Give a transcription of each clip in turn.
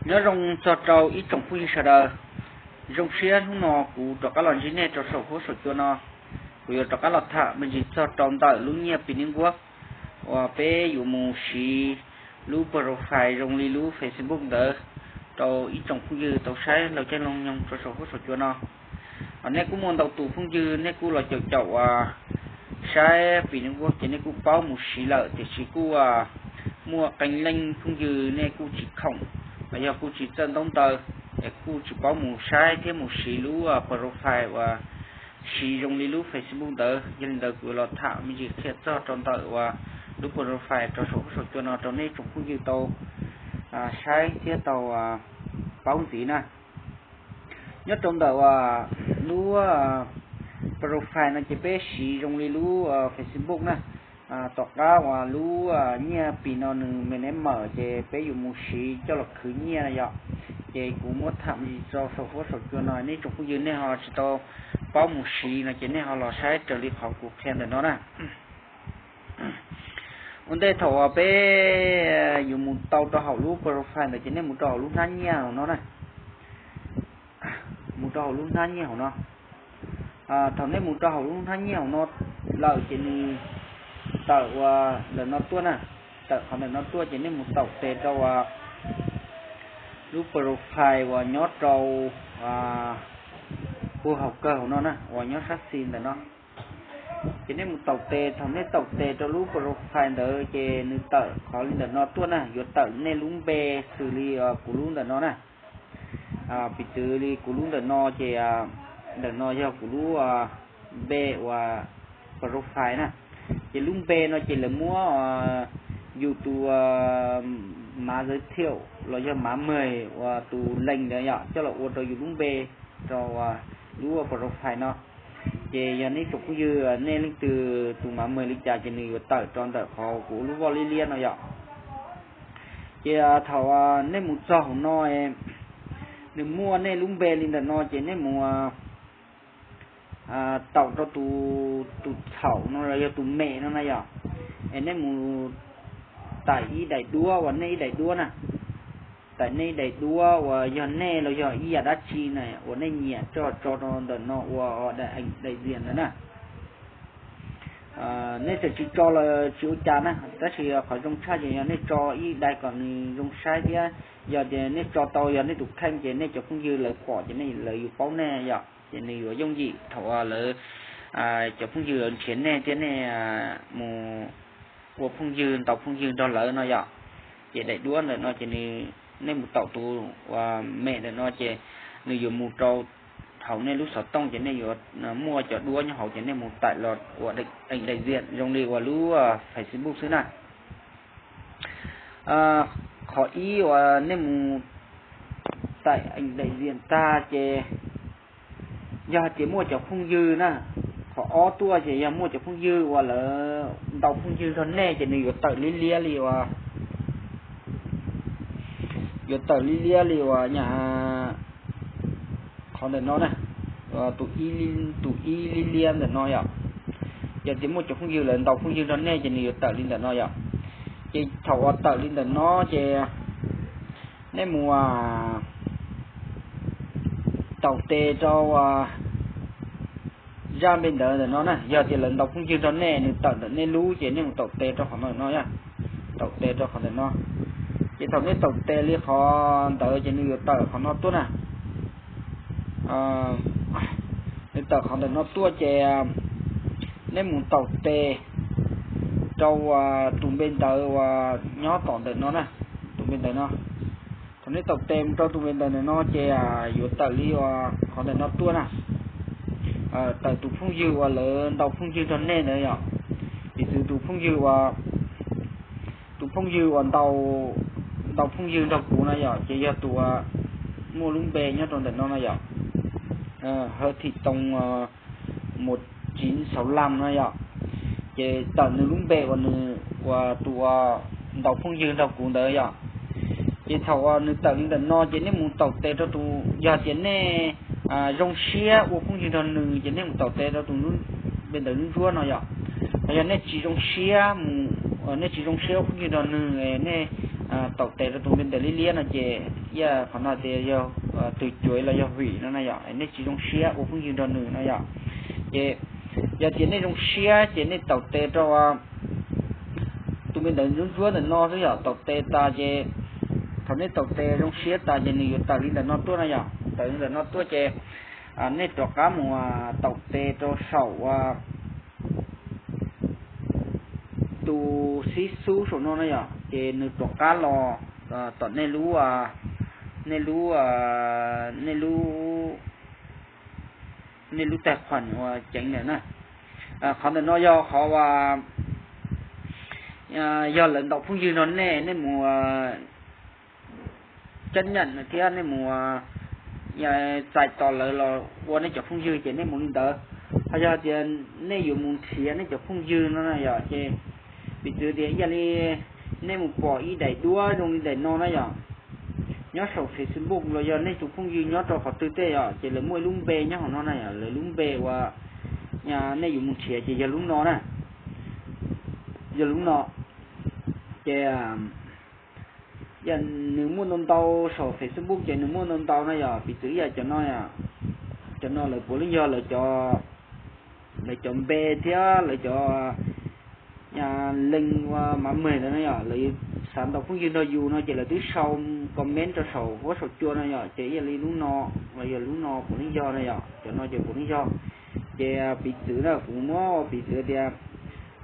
Nyob zoo txog rau ib tsoom phooj ywg sawv daws. Zoo siab hnub no kuv rov qab los ntsib nej rau saum huab saum cua no. Kuv yuav rov qab los tham me ntsis txog rau ntawm lub nyiaj Pi Nib Nkuab uas peb yuav mus siv lub profile zoo li lub Facebook ntawd rau ib tsoom phooj ywg tau saib laug caij laug nyoog rau saum huab saum cua no. Ho nej kuj muaj ntau tus phooj ywg nej kuj los caum caum uas saib Pi Nib Nkuab ces nej kuj paub mus siv lawm, tiam sis kuj muaj qee leej phooj ywg nej kuj tsis khoom los yog kuj tsis txawj ntaub ntawv, es kuj tsis paub mus saib thiab mus siv lub profile uas siv zoo li lub Facebook ntawd. Yog li ntawd kuv yuav los tham me ntsis qhia txog rau ntawm uas lub profile rau saum huab saum cua no rau nej tsoom phooj ywg tau saib thiab tau paub ntxiv na. Nyob rau ntawm uas lub profile no ces peb siv zoo li lub Facebook na. Tom qab uas lub nyiaj Pi no nws me nev mawm ces peb yuav mus siv coj los khwv nyiaj na yom. Ces kuv muab tham me ntsis rau saum huab saum cua no, nej tsoom phooj ywg nej ho tsis tau paub mus siv no ces nej ho los saib raws li qhov kuv qhia ntawm no na. Ua ntej thaum uas peb yuav mus tau rau hauv lub profile ntawd ces nej mus rau hauv lub hnab nyiaj hauv no na. Mus rau hauv lub hnab nyiaj hauv no. Thaum nej mus rau hauv lub hnab nyiaj hauv no lawm ces nws tawm uas ntawm no tuaj na. Tawm qhov ntawm no tuaj ces nej mus taum tes rau uas lub profile uas nyob rau puag hauv kawg hauv no na, uas nyob sab xis ntawm no. Ces nej mus taum tes, thaum nej taum tes rau lub profile ntawd ces nws tawm qhov li ntawm no tuaj na, yuav tawm nej lub npe xws li kuv lub ntawm no na. Piv txwv li kuv lub ntawm no ces ntawm no yog kuv lub npe uas profile na. Ces lub npe no ces lawv muab yus tus mav giới thiệu los yog mav mời uas tus link ntawd yom coj los ua rau yus lub npe rau lub profile no. Ces yog nej tsoom phooj ywg nej leej twg tus mav mời li cas ces nws yuav tawm rau ntawm qhov kuv lub voj liab liab no yom. Ces thaum nej mus txog hauv no, nws muaj nej lub npe li ntawm no ces nej mus taum rau tus txhaum no los yog tus mem no na yom. Es nej mus taim ib daim duab uas nej ib daim duab na. Taim nej ib daim duab uas yog nej los yog ib yam dab tsi na uas nej nyiam coj tso rau ntawm no ua daim eem daim ziam ntawd na. Nej txawm tsis tso los tsis ua cas na, tab sis qhov zoo tshaj ces yog nej tso ib daim kom nws zoo saib thiab. Yog tias nej tso tau yog nej tus kheej ces nej cov phooj ywg lawv pom ces nej lawv yuav paub nej yom, ces nws yuav yooj yim thaum uas lawv cov phooj ywg lawv nrhiav nej thiab nej mus ua phooj ywg ntau phooj ywg nrog lawv no yom. Ces daim duab ntawm no ces nws, nej mus taum tus uas mem ntawm no ces nws yuav mus rau hauv nej lub xov tooj ces nej yuav muaj cov duab nyob hauv ces nej mus taim los ua eem daim ziam zoo li uas lub Facebook xwb na. Qhov ib uas nej mus taim eem daim ziam tag ces yog hais tias muaj cov phooj ywg na, qhov ob tuaj ces yog muaj cov phooj ywg uas lawv ntau phooj ywg nrog nej ces nws yuav tawm liab liab li uas, yuav tawm liab liab li uas nyab qhov ntawm no na, tus ib, tus ib liab liab ntawm no yom. Yog tias muaj cov phooj ywg lawv ntau phooj ywg nrog nej ces nws yuav tawm li ntawm no yom. Ces thaum uas tawm li ntawm no ces nej mus taum tes rau zaj npe ntawd ntawm no na. Yog tias lawv ntau phooj ywg nrog nej, nws tawm ntawm nej lub ces nej mus taum tes rau qhov ntawm no, taum tes rau qhov ntawm no. Ces thaum nej taum tes li qhov ntawd ces nws yuav tawm qhov no tuaj na. Nws tawm qhov ntawm no tuaj ces nej mus taum tes rau tus npe ntawd uas nyob tom ntawm no na, tus npe ntawd no. Thaum nej taum tes mus rau tus npe ntawd ntawm no ces yuav tawm li uas qhov ntawm no tuaj na. Tawm tus phooj ywg uas lawv ntau phooj ywg nrog nej ntawd yom. Piv txwv tus phooj ywg uas, tus phooj ywg uas ntau, ntau phooj ywg nrog kuv na yom, ces yog tus uas muaj lub npe nyob rau ntawm no na yom. Hawj Thim Toos mus Civ Xauv Lam no yom. Ces tawm nws lub npe uas nws uas tus uas ntau phooj ywg nrog kuv ntawd yom. Ces thaum uas nws tawm li ntawm no ces nej mus taum tes rau tus, yog tias nej zoo siab ua phooj ywg nrog nws ces nej mus taum tes rau tus npe ntawd ntsuab ntsuab no yom. Ho yog nej tsis zoo siab mus, nej tsis zoo siab ua phooj ywg nrog nws, nej taum tes rau tus npe ntawm liab liab no ces ib yam qhov no tias yog twv cuav los yog hwm no na yom, nej tsis zoo siab ua phooj ywg nrog nws no yom. Ces yog tias nej zoo siab ces nej taum tes rau tus npe ntawm ntsuab ntsuab ntawm no xwb yom, taum tes tas ces thaum nej taum tes zoo siab tas ces nws yuav tawm li ntawm no tuaj na yom, tawm li ntawm no tuaj ces nej rov qab mus taum tes rau saum tus xib xub saum no na yom, ces nws rov qab los tom nej lub, nej lub, nej lub, nej lub tais qhuam uas ceev ntawm na. Qhov ntawm no yog qhov uas yog lawv ntaus phooj ywg no nej, nej mus cab nyam thiab nej mus txais tos lawv los ua nej cov phooj ywg ces nej mus li ntawd. Ho yog tias nej yuav mus nrhiav nej cov phooj ywg no na yom, ces piv txwv tias ib yam li nej mus pom ib daim duab zoo li daim no na yom, nyob saum Facebook los yog nej tus phooj ywg nyob rau qhov twg tej yom, ces lawv muaj ib lub npe nyob hauv no na yom, lawv lub npe uas nej yuav mus nrhiav ces yog lub no na, yog lub no. Ces nws muaj ntau ntau saum Facebook ces nws muaj ntau ntau na yom, piv txwv ib yam cov no, cov no lawv puav leej yog lawv cov, lawv cov npe thiab lawv cov leej ua mav mem ntawd na yom, lawv xav ntaus phooj ywg nrog yus no ces lawv twb sau comment rau saum huab saum cua no yom, ces ib yam li lub no los yog lub no puav leej yog na yom, cov no ces puav leej yog. Ces piv txwv na, kuv muab piv txwv tias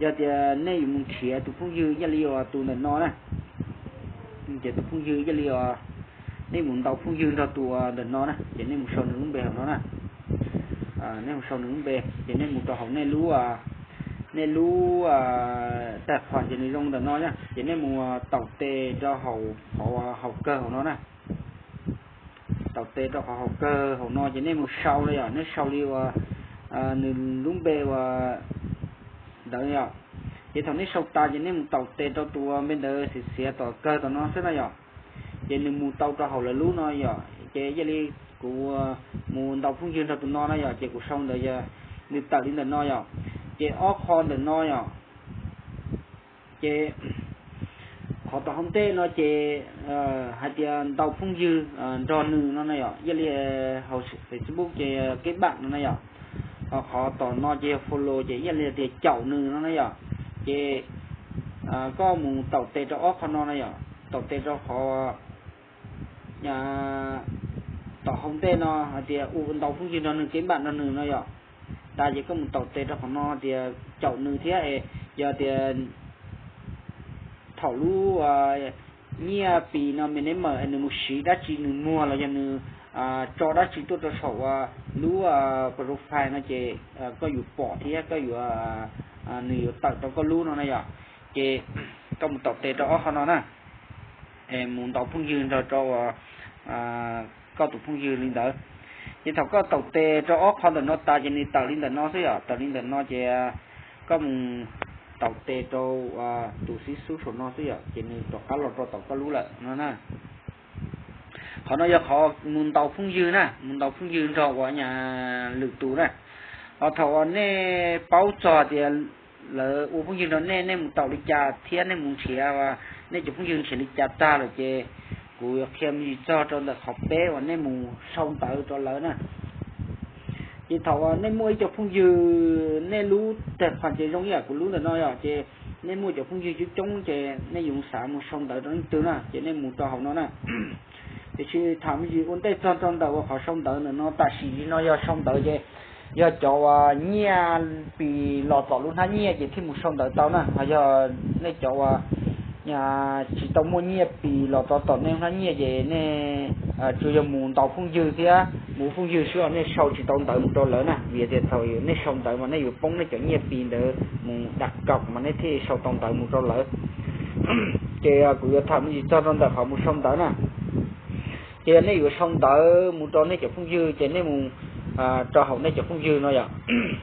yog tias nej yuav mus nrhiav tus phooj ywg ib yam li uas tus ntawm no na, ces tus phooj ywg ib yam li uas nej mus ntaus phooj ywg nrog tus ntawm no na, ces nej mus sau nws lub npe hauv no na. Nej mus sau nws lub npe ces nej mus rau hauv nej lub, nej lub tais qhuam ces nws zoo ntawm no na, ces nej mus taum tes rau hauv qhov haus kawg hauv no na. Taum tes rau qhov haus kawg hauv no ces nej mus sau li yom, nej sau li uas nws lub npe uas ntawd yom. Ces thaum nej sau tas ces nej mus taum tes rau tus npe ntawd xiav xiav tom kawg tom no xwb na yom. Ces nws mus tau rau hauv lawv lub no yom, ces ib yam li kuv mus ntaus phooj ywg nrog tus no na yom, ces kuv sau ntawd yog nws tawm li ntawm no yom. Ces ob qho ntawm no yom, ces qhov tom hauv ntej no ces hais tias ntaus phooj ywg nrog nws no na yom, ib yam li hauv Facebook ces keb bam no na yom. Ho qhov tom no ces yog follow ces ib yam li tias caum nws no na yom. Ces koj mus taum tes rau ob qho no na yom, taum tes rau qhov tom hauv ntej no hais tias ua ntaus phooj ywg nrog nws, keb npam nrog nws no yom. Tas ces koj mus taum tes rau qhov no tias caum nws thiab es yog tias thaum lub nyiaj Pi no me neb mawm es nws mus siv dab tsi nws muag los yog nws tso dab tsi tuaj rau saum lub profile no ces koj yuav pom thiab koj yuav, nws yuav tawm rau koj lub no na yom. Ces koj mus taum tes rau ob qho no na, es mus ntaus phooj ywg nrog rau koj tus phooj ywg li ntawd. Ces thaum koj taum tes rau ob qho ntawm no tas ces nws tawm li ntawm no xwb yom, tawm li ntawm no ces koj mus taum tes rau tus xib xub saum no xwb yom, ces nws rov qab los rau tom koj lub lawm no na. Qhov no yog qhov mus ntaus phooj ywg na, mus ntaus phooj ywg nrog uas nyas lwm tus na. Ho thaum uas nej paub txog tias lawv ua phooj ywg nrog nej, nej mus taum li cas thiab nej mus nrhiav, nej cov phooj ywg nrhiav li cas tag lawm ces kuv yuav qhia me ntsis txog rau ntawm qhov peb uas nej mus sau ntawv rau lawv na. Ces thaum uas nej muaj ib co phooj ywg, nej lub tais qhuas ces zoo ib yam kuv lub ntawm no yom, ces nej muaj cov phooj ywg coob coob ces nej yuav xav mus sau ntawv rau leej twg na, ces nej mus rau hauv no na. Tiam sis tham me ntsis ua ntej txog rau ntawm uas qhov sau ntawv ntawm no, tam sim li no yog sau ntawv ces yog cov uas nyiaj Pi los tom lub hnab nyiaj ces thiaj mus sau ntawv tau na. Ho yog nej cov uas tsis tau muaj nyiaj Pi los tau tom nej lub hnab nyiaj ces nej tsuas yog mus ntaus phooj ywg thiab mus ua phooj ywg xwb os, nej sau tsis tau ntawv mus rau lawv na, vim tias thaum nej sau ntawv mas nej yuav poob nej cov nyiaj Pi ntawd mus dam kaum mas nej thiaj sau tau ntawv mus rau lawv. Ces kuv yuav tham me ntsis txog rau ntawm qhov mus sau ntawv na. Ces yog nej yuav sau ntawv mus rau nej cov phooj ywg ces nej mus rau hauv nej cov phooj ywg no yom.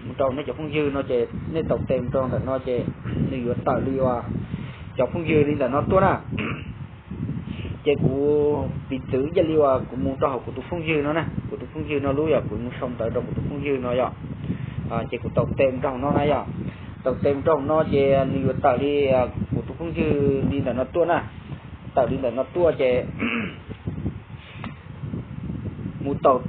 Mus rau hauv nej cov phooj ywg no ces nej taum tes mus rau ntawm no ces nws yuav tawm li uas cov phooj ywg li ntawm no tuaj na. Ces kuv piv txwv ib yam li uas kuv mus rau hauv kuv tus phooj ywg no na, kuv tus phooj ywg no lub yom, kuv mus sau ntawv rau kuv tus phooj ywg no yom. Ces kuv taum tes mus rau hauv no na yom, taum tes mus rau hauv no ces nws yuav tawm li kuv tus phooj ywg li ntawm no tuaj na. tawm li ntawm no tuaj ces mus taus,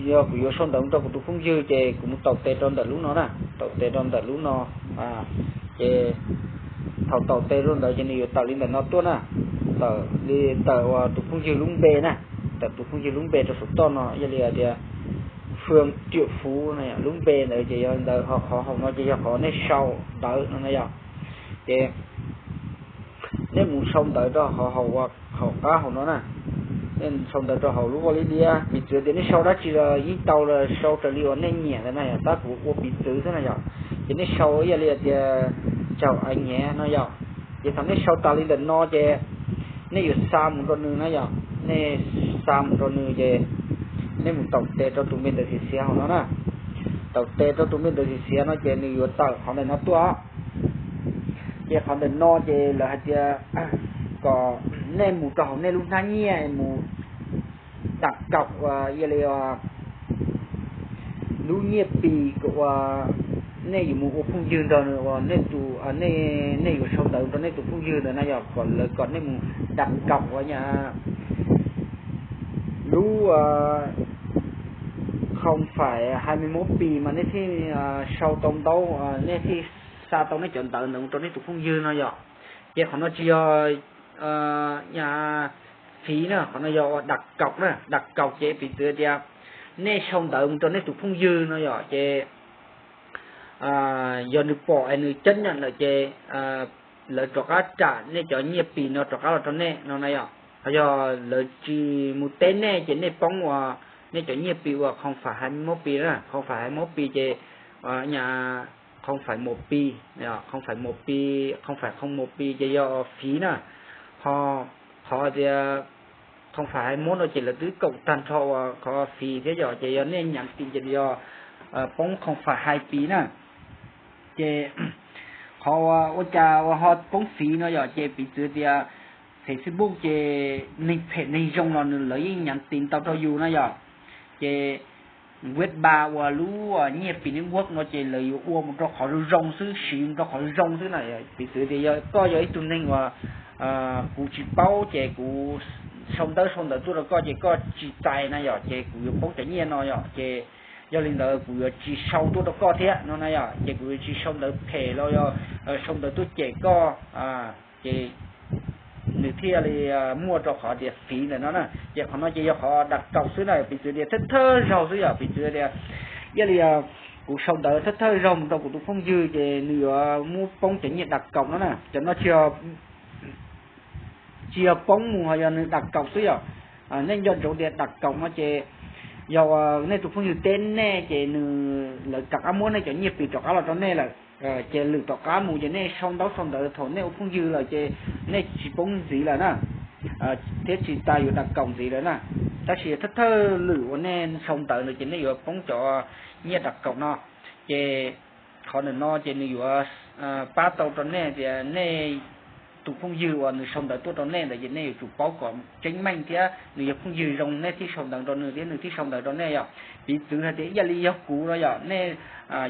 yog kuv yuav sau ntawv rau kuv tus phooj ywg ces kuv mus taus tes rau ntawm lub no na, taus tes rau ntawm lub no. Ces thaum taus tes rau ntawd ces nws yuav tawm li ntawm no tuaj na, tawm li, tawm uas tus phooj ywg lub npe na, tawm tus phooj ywg lub npe rau saum toj no, yog li hais tias Phương Triệu Phú na, lub npe ntawd ces yog ntawd, ho qhov hauv no ces yog qhov nej sau ntawv no na yog. Ces nej mus sau ntawv rau hauv, hauv qab hauv no na, nej sau ntawv rau hauv lub vaj liab diab, piv txwv tias nej sau dab tsi los yeej tau, los sau raws li uas nej nyiam ntawd na yog, tab kuv ua piv txwv xwb na yog. Ces nej sau ib yam li tias chào anh nhé no yog. Ces thaum nej sau tas li ntawm no ces nej yuav xa mus rau nws na yog, nej xa mus rau nws ces nej mus taus tes rau tus npe ntawv xiav xiav hauv no na. Taus tes rau tus npe ntawv xiav xiav no ces nws yuav tawm qhov ntawm no tuaj. Ces qhov ntawm no ces lawv hais tias kom nej mus rau hauv nej lub hnab nyiaj mus dam kaum ua, yog li lub nyiaj pis kom ua, nej yuav mus ua phooj ywg nrog nws uas nej tus, nej, nej yuav sau ntawv rau nej tus phooj ywg ntawd na yog, kom lawv kom nej mus dam kaum ua nyab lub không phải hai mươi mốt pis mas nej thiaj sau tau ntau, nej thiaj xa tau nej cov ntawv ntawd rau nej tus phooj ywg no yog. Ces qhov no tsis yog nyab phí na, qhov no yog ua dam kaum na, dam kaum ces piv txwv tias nej sau ntawv mus rau nej tus phooj ywg no yog ces yog nws pom es nws ceeb nyam lawm ces lawv rov qab ram nej cov nyiaj pis no rov qab los rau nej no na yog. Ho yog lawv tsis mus teb nej ces nej poob uas nej cov nyiaj pis uas không phải hai mươi mốt pis na, không phải hai mươi mốt pis ces nyab không phải một pis, không phải một pis, không phải không một pis ces yog phí na. Ho qhov tias không phải hai mươi mốt no ces lawv twb kaum tag nrho uas qhov phí thiab yog, ces yog nej nhắn tin ces yog poob không phải hai pis na. Ces qhov ua cas uas ho poob phí no yog ces piv txwv tias Facebook ces neeg phem neeg zoo los nws lawv yeej nhắn tin tau rau yus na yog. Ces web ba uas lub nyiaj pis network no ces lawv yuav ua mus rau qhov zoo zoo xwb, siv mus rau qhov zoo xwb na. Piv txwv tias yog koj yog ib tug neeg uas kuv tsis paub ces kuv sau ntawv sau ntawv tuaj rau koj ces koj tsis txais na yog, ces kuv yuav poob cov nyiaj no yog. Ces yog li ntawd kuv yuav tsis sau tuaj rau koj thiab no na yog, ces kuv yuav tsis sau ntawv phem los yog sau ntawv tuaj cem koj, ces nws thiaj li muaj rau qhov tias phí ntawm no na. Ces qhov no ces yog qhov dam kaum xwb na, piv txwv tias thawj thawj zaug xwb yog, piv txwv tias yog li kuv sau ntawv thawj thawj zaug mus rau kuv tus phooj ywg ces nws yuav muab poob cov nyiaj dam kaum no na. Cov no tsis yog poob mus, ho yog nws dam kaum xwb yog. Nej nco ntsoov tias dam kaum no ces yog nej tus phooj ywg teb nej ces nws, lawv rov qab muab nej cov nyiaj pis rov qab los rau nej lawm. Ces lwm tom qab mus ces nej sau ntaub sau ntawv thaum nej ua phooj ywg lawm ces nej tsis poob ntxiv lawm na, thiab tsis tas yuav dam kaum ntxiv lawm na. Tab sis thawj thawj lwm uas nej sau ntawv ntawd ces nej yuav poob cov nyiaj dam kaum no. Ces qhov ntawm no ces nws yuav pab tau rau nej tias nej tus phooj ywg uas nws sau ntawv tuaj rau nej ntawd ces nej yuav tsum paub kom tseeb meej thiab nws yog phooj ywg zoo nej thiaj sau ntawv rau nws thiab nws thiaj sau ntawv rau nej yom. Piv txwv hais tias ib yam li yog kuv no yom, nej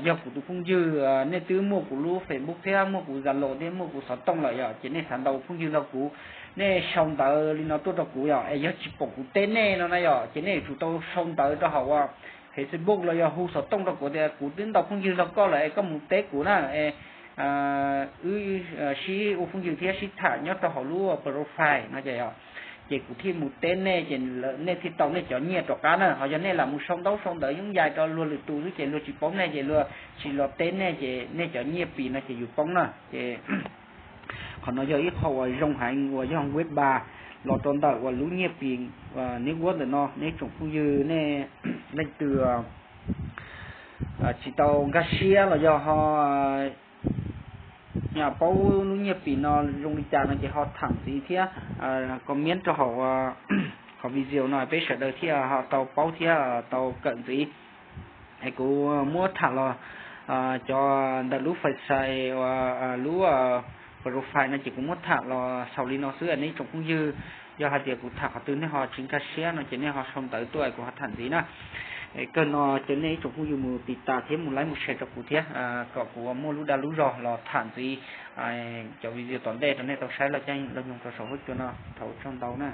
yog kuv tus phooj ywg, nej twb muaj kuv lub Facebook thiab muaj kuv Zalo thiab muaj kuv xov tooj lawm yom, ces nej xav ntaus phooj ywg nrog kuv, nej sau ntawv li no tuaj rau kuv yom, es yog tsis pom kuv teb nej no na yom, ces nej yuav tsum tau sau ntawv rau hauv Facebook los yog hu xov tooj rau kuv tias kuv twb ntaus phooj ywg nrog koj lawm es koj mus teb kuv na, es wb sib ua phooj ywg thiab sib tham nyob rau hauv lub profile no ces yom, ces kuv thiaj mus teb nej ces nej thiaj tau nej cov nyiaj rov qab na. Ho yog nej lam mus sau ntaub sau ntawv yooj yim rau luag lwm tus xwb ces luag tsis paub nej ces luag tsis los teb nej ces nej cov nyiaj pis no ces yus poob na. Ces qhov no yog ib qho uas zoo heev uas yog web ba los rau ntawm uas lub nyiaj pis network ntawm no, nej tsoom phooj ywg nej leej twg tsis tau nkag siab los yog ho paub lub nyiaj pis no zoo li cas no ces ho tham ntxiv thiab comment rau hauv qhov video no peb sawv daws thiaj ho tau paub thiab tau kawm ntxiv. Es kuv muab tham los cov ntawm lub fais xais uas lub profile no ces kuv muab tham los xaus li no xwb nej tsoom phooj ywg. Yog hais tias kuv tham qhov twg nej ho tsis nkag siab no ces nej ho sau ntawv tuaj kuv ho tham ntxiv na. Kawg no ces nej ib tsoom phooj ywg mus tiv tas thiab mus like mus share rau kuv thiab, kom kuv muaj lub dag lub zog los tham ntxiv cov video tom ntej rau nej tau saib los caij los nyoog rau saum huab cua no. Thov ua tsaug ntau na.